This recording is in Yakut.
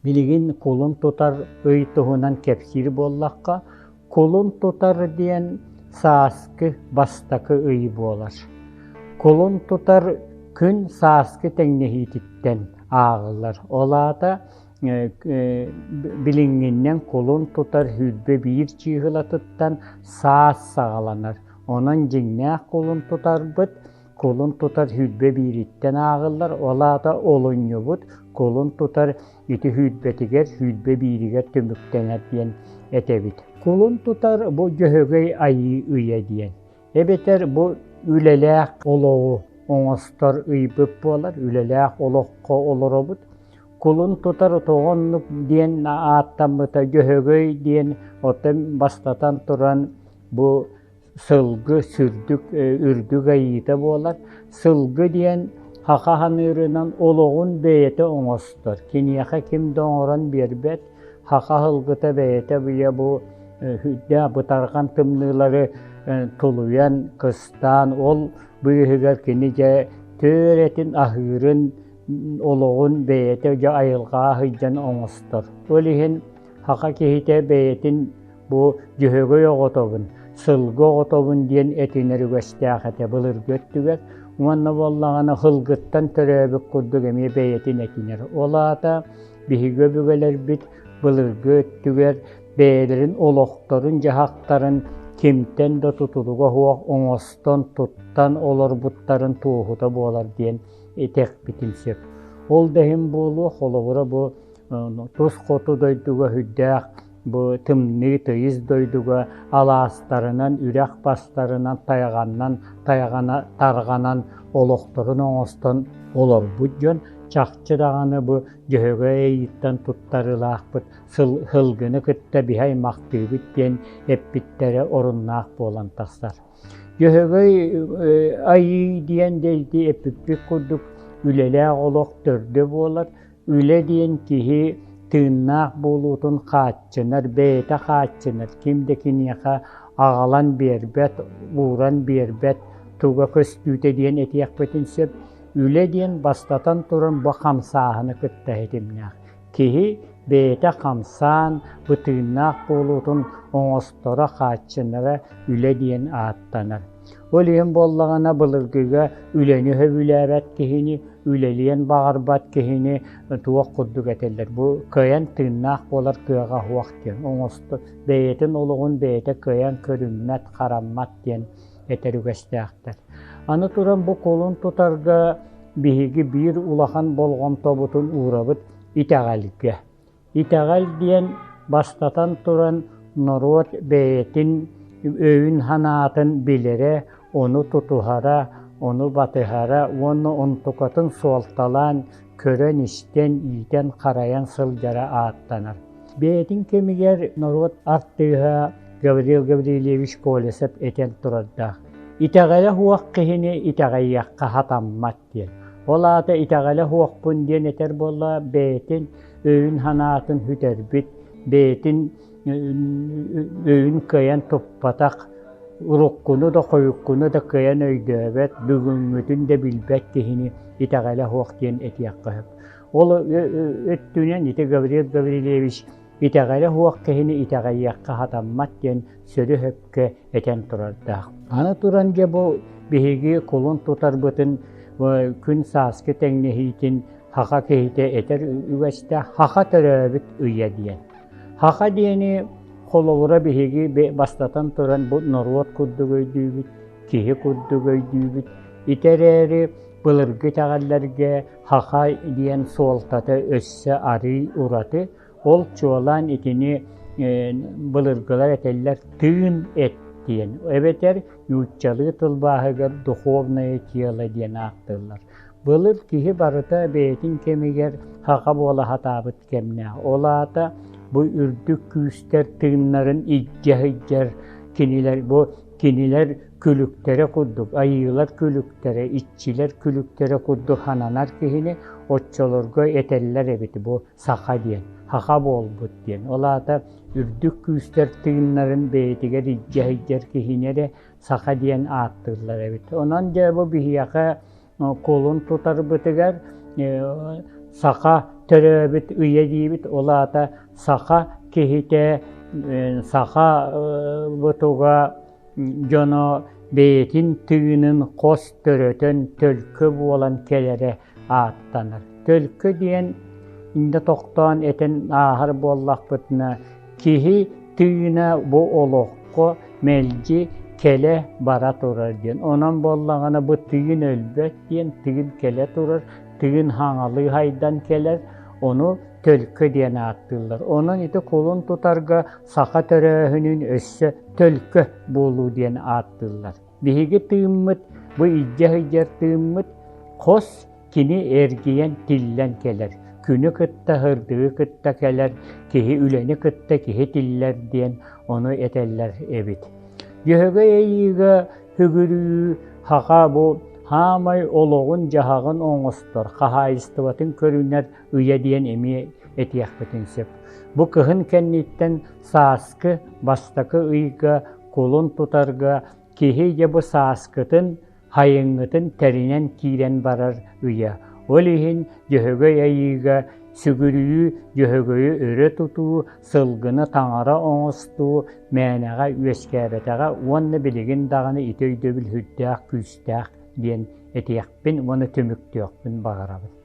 Билигин кулун тутар ый туһунан кэпсиир буоллахха, кулун тутар диэн сааскы бастакы ый буолар. Кулун тутар күн сааскы тэҥнэһиититтэн ааҕыллар. Ол аата билиҥҥиннэн кулун тутар 21 чыыһылатыттан саас саҕаланар. Онон дьиҥнээх кулун тутарбыт кулун тутар 21-иттэн ааҕыллар, ол аата олунньубут кулун тутар ити сүүрбэтигэр, 21-игэр түмүктэнэр диэн этэбит. Кулун тутар бу Дьөһөгөй Айыы ыйа диэн. Эбэтэр бу үлэлээх олоҕу оҥостор ыйбыт буолар, үлэлээх олоххо олоробут. Кулун тутар тоҕо оннук диэн ааттаммыта Дьөһөгөй диэн оттон бастатан туран бу сылгы сүрдүк үрдүк айыыта буолар. Сылгы диэн хаха ханыырынан олоҕун бэйэтэ оҥостор. Киниэхэ ким да оҥорон биэрбэт. Хаха сылгыта бэйэтэ быйа бу үрдээх бытарҕан тымныылары тулуйан, кыстаан, ол быыһыгар кини дьэ төөрэтин аһыырын, олоҕун бэйэтэ дьэ айылҕаҕа сылдьан оҥостор. Ол иһин Саха киһитэ бэйэтин бу Дьөһөгөй оҕотобун, сылгы оҕотобун диэн этинэр үгэстээх этэ былыргы өттүгэр уонна буоллаҕына сылгыттан төрөөбүт курдук эмиэ бэйэтин этинэр. Ол аата биһиги өбүгэлэрбит былыргы өттүгэр бэйэлэрин олохторун-дьаһахтарын кимтэн да тутулуга суох оҥостон, туттан олорбуттарын туоһута буолар диэн этиэхпитин сөп. Ол да иһин буолуо, холобура бу тус хоту дойдуга сүрдээх бу тымныы тыйыс дойдуга алаастарынан, үрэх бастарынан, тайҕаннан, тайҕана тарҕанан олохторун оҥостон олорбут дьон чахчы даҕаны бу Дьөһөгөй ыйыттан туттарыылаахпыт, сылгыны кытта биһи аймахтыыбыт диэн эппиттэрэ оруннаах буолан тахсар. Дьөһөгөй айыы диэн ити эппиппит курдук үлэлээх олох төрдө буолар. Үлэ диэн киһи тыыннаах буолуутун хааччынар, бэйэтэ хааччынар, ким да киниэхэ аҕалан биэрбэт, ууран биэрбэт туга көстүүтэ диэн этиэхпитин сөп. Үлэ диэн бастатан туран бу хамсааһыны кытта ситимнээх. Киһи бэйэтэ хамсаан, бу тыыннаах буолуутун оҥосторо, хааччынара үлэ диэн ааттанар. Ол иһин буоллаҕына былыргыга үлэни сөбүлээбэт киһини, үлэлиэн баҕарбат киһини туох курдук этэллэр. Бу кыайан тыыннаах буолар кыаҕа суох диэн оҥосто бэйэтин олоҕун бэйэтэ кыайан көрүммэт, хараммат диэн этэр үгэстээхтэр. Аны туран бу кулун тутарга биһиги биир улахан болҕомтобутун уурабыт итэҕэлгэ. Итэҕэл диэн бастатан туран норуот бэйэтин өйүн-санаатын билэрэ, ону тутуһара, ону батыһара уонна онтукатын суолталаан көрөн-истэн, иитэн-харайан сылдьара ааттанар. Бэйэтин кэмигэр норуот артыыһа Гаврил Гаврильевич Колесов этэн турардаах: «Итэҕэлэ суох киһини итэҕэйиэххэ сатаммат» диэн. Ол аата итэҕэлэ суохпун диэн этэр буолла бэйэтин өйүн-санаатын сүтэрбит, бэйэтин өйүн кыайан туппатах, уруккуну да хойуккуну да кыайан өйдөөбөт, бүгүҥҥүтүн да билбэт киһини итэҕэлэ суох диэн этиэххэ сөп. Ол өттүнэн ити Гаврил Гаврильевич итэҕэлэ суох киһини итэҕэйиэххэ сатаммат диэн сөрү-сөпкө этэн турардаах. Аны туран дьэ бу биһиги кулун тутарбытын күн сааскы тэҥнэһиитин саха киһитэ этэр үгэстээх саха төрөөбүт ыйа диэн. Саха диэни холобура биһиги бастатан туран бу норуот курдук өйдүүбүт, киһи курдук өйдүүбүт. Ити эрээри былыргы итэҕэллэргэ саха диэн суолтата өссө арыый ураты. Ол чуолаан итини былыргылар этэллэр тыын эт диэн, эбэтэр нууччалыы тылбааһыгар духовное тело диэн ааттыыллар. Былыр киһи барыта бэйэтин кэмигэр саха буола сатаабыт кэмнээх. Ол аата бу үрдүк күүстэр тыыннарын илдьэ сылдьар кинилэр бу кинилэр күлүктэрэ курдук, айыылар күлүктэрэ, иччилэр күлүктэрэ курдук сананар киһини оччолорго этэллэр эбит бу саха диэн, саха буолбут диэн. Ол аата үрдүк күүстэр тыыннарын бэйэтигэр илдьэ сылдьар киһини эрэ саха диэн ааттыыллар эбит. Онон дьэ бу биһиэхэ кулун тутарбытыгар. Саха төрөөбүт ыйа диибит, ол аата саха киһитэ, саха бутуга дьоно бэйэтин тыынын хос төрөтөн төлкө буолан кэлэрэ ааттанар. Төлкө диэн иннэ тохтоон этэн ааһар буоллахпытына, киһи тыына бу олоххо мэлдьи кэлэ бара турар диэн. Онон буоллаҕына бу тыын өлбөт диэн тыын кэлэ турар, тыын хаҥалыы хайдан кэлэр, ону төлкө диэн ааттыыллар. Онон ити кулун тутарга саха төрөөһүнүн өссө төлкө буолуу диэн ааттыыллар. Биһиги тыыммыт, бу илдьэ сылдьар тыыммыт хос кини эргийэн тиллэн кэлэр. Күнү кытта, сырдыгы кытта кэлэр, киһи үлэни кытта киһи тиллэр диэн ону этэллэр эбит. Дьөһөгөй Айыыга сүгүрүйүү саха бу хаамай олоҕун-дьаһаҕын оҥостор, хаһаайыстыбатын көрүнэр ыйа диэн эмиэ этиэхпитин сөп. Бу кыһын кэнниттэн сааскы бастакы ыйга кулун тутарга киһи дьэ бу сааскытын, хайыҥҥытын тэринэн киирэн барар ыйа. Ол иһин Дьөһөгөй Айыыга сүгүрүйүү, Дьөһөгөйү өрө тутуу, сылгыны таҥара оҥостуу мээнэҕэ үөскээбэтэҕэ уонна билигин даҕаны ити өйдөбүл сүрдээх күүстээх диэн этиэхпин уонна түмүктүөхпүн баҕарабын.